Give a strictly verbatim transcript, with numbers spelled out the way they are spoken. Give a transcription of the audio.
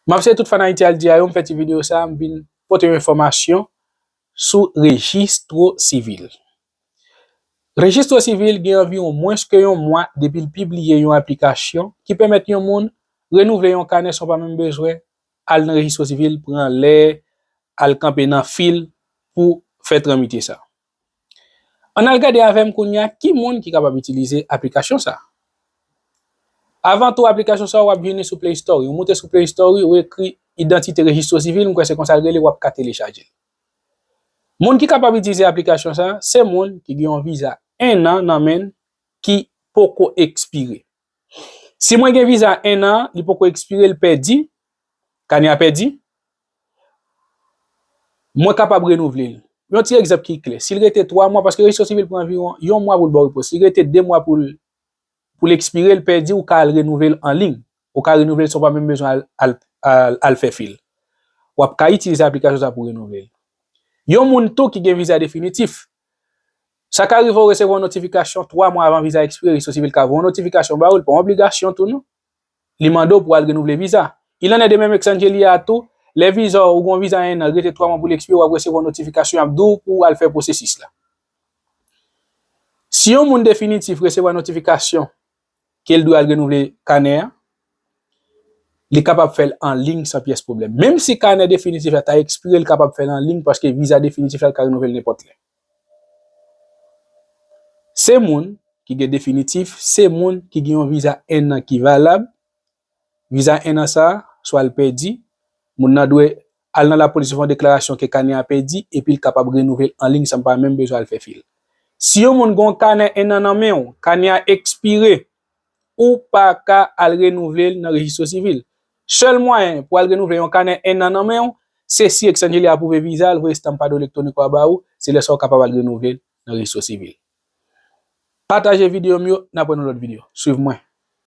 M ap salye tout fan Ayiti Al Di a yo, m fè ti videyo sa, m vin pote yon enfòmasyon sou rejistro sivil. Rejistro sivil gen anviwon mwens ke yon mwa depi l pibliye yon aplikasyon ki pèmèt yon moun renouvle yon kanè san w pa menm bezwen al nan rejistro sivil, pran lè, al kanpe nan fil pou fè tranmite sa. Ann al gade avè m kounye a ki moun ki kapab itilize aplikasyon sa. Avan tou, aplikasyon sa w ap jwenn li sou Play Store. Ou moute sou Play Store, ou ekri idantite rejistro sivil, m kwè se konsa l rele, w ap ka telechaje l. Moun ki kapab itilize aplikasyon sa, se moun ki gen yon viza en an nan men l ki poko ekspire. Si mwen gen viza en an, li poko ekspire, l pèdi, kanè a pèdi, mwen kapab renouvle l. Yon ti egzanp ki klè. Si l rete twa mwa, paske rejistro sivil pran anviwon yon mwa pou l ba w repons. Si l rete de mwa pou l, pou l ekspire, l pèdi, ou ka al renouvle l an liy. Ou ka renouvle l san w pa menm bezwen al, al, al, al fè fil. W ap ka itilize aplikasyon sa pou renouvle l. Yon moun tou ki gen viza definitif, sa ka rive w resevwa yon notifikasyon twa mwa avan viza ekspire, rejistro sivil ka voye yon notifikasyon ba ou, li pa yon obligasyon tou non. Li mande w pou w al renouvle viza. Il en est de même Ex Angeli a tou, lè viza w, ou gen yon viza en an, rete twa mwa pou l ekspire, w ap resevwa yon notifikasyon, y ap di w pou w al fè pwosesis la. Si yon moun definitif resevwa notifikasyon ke l dwe al renouvle kanè a, li kapab fè l an liy san pyès pwoblèm. Menm si kanè definitif la ta ekspire, li kapab fè l an liy paske viza definitif la, li ka renouvle l nenpòt lè. Se moun ki gen definitif, se moun ki gen yon viza en an ki valab. Viza en an sa a, swa l pèdi, moun nan dwe al nan lapolis fè yon deklarasyon ke kanè a pèdi, epi l kapab renouvle l an liy san pa menm bezwen al fè fil. Si yon moun gen yon kanè en an nan men w, kanè a ekspire, ou pa ka al renouvle l nan rejistro sivil. Sèl mwayen pou al renouvle yon kanè en an nan men w, se si Ex Angeli apwouve viza, l voye estanp kado elektwonik ou a ba ou, se lè sa a ou kapab al renouvle l nan rejistro sivil. Pataje videyo m yo, n ap wè nan lòt videyo. Swiv mwen.